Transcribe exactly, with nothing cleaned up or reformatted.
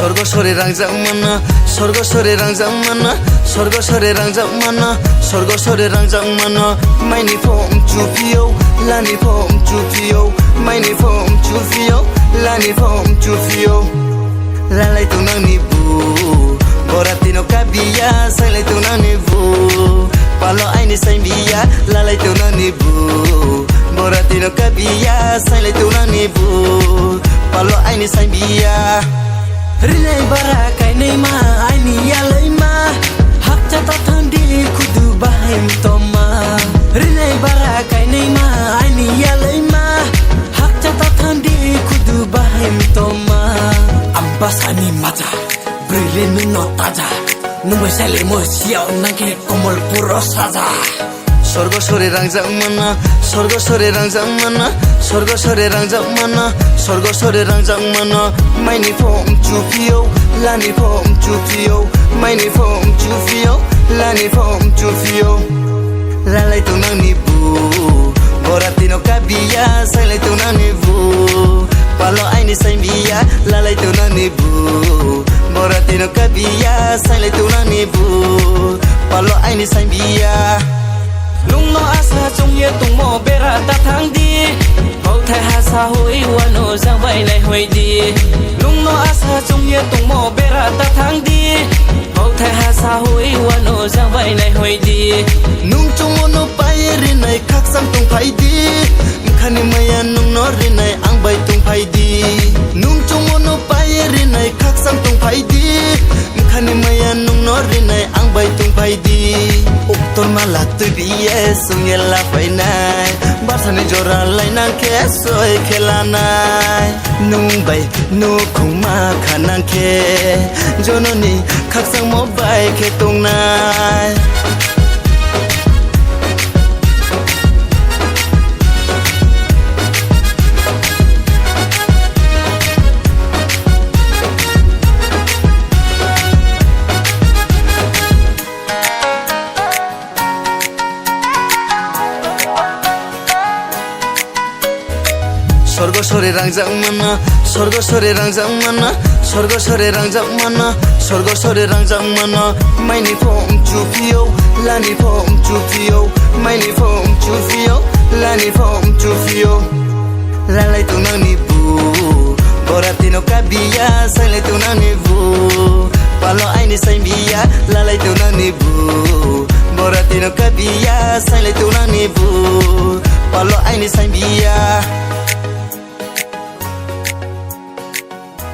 Sorgo sore rangjak mana, sorgo sore rangjak mana, sorgo sore rangjak mana, sorgo sore rangjak mana. Maini pho mchu phio, lani pho mchu phio, maini pho mchu phio, lani pho mchu phio. Lalai tongnang ni bu, borati no kabiya, sailai tongnang ni bu. Palo aini saimbiya, lalai tongnang ni bu, borati no kabiya, sailai tongnang ni bu. Palo aini saimbiya. Rinai bara kainai ma aini yalai ma. Hakcha ta thandi khudu bahai toma. Rinai bara kainai ma aini yalai ma. Hakcha ta thandi khudu bahai toma. Ambasani maja, brile nino taja. Nungbai sale mo siya nangke komol puro saja. Sorgo sore rangjak mana, sorgo sore rangjak mana, sorgo sore rangjak mana, sorgo sore rangjak mana. Maini pho mchu phio, lani pho mchu phio, maini pho mchu phio, lani pho mchu phio. Lalai tongnang ni bu, borati no kabiya, sailai tongnang ni bu. Palo aini saimbiya, lalai tongnang ni bu, borati no kabiya, sailai tongnang ni bu. Palo aini saimbiya. Nungno asa chungye tongmo bera ta thangdi. Hauthai hasa hui wano jangbai nai hoidi. Nungno asa chungye tongmo bera ta thangdi. Hauthai hasa hui wano jangbai nai hoidi. Nung chungo no pai rinai khaksang tong phaidi. Khani maya nungno rinai ang bai tong phaidi. Nung chungo no pai rinai khaksang tong phaidi. Khani maya nungno rinai ang bai tong phaidi. Uktor mala twi biye sungye la phainai. Barsani jora lainang khe soi khe lanai. Nung bai nukhungma khanang khe. Jononi khaksangmo bai khe tongnai. Sorgo sore rangjak mana, sorgo sore rangjak mana, sorgo sore rangjak mana, sorgo sore rangjak mana. Maini pho mchu phio, lani pho mchu phio, maini pho mchu phio, lani pho mchu phio. Lalai tongnang ni bu, borati no kabiya, sailai tongnang ni bu. Palo aini saimbiya, lalai tongnang ni bu, borati no kabiya, sailai tongnang ni bu. Palo aini saimbiya.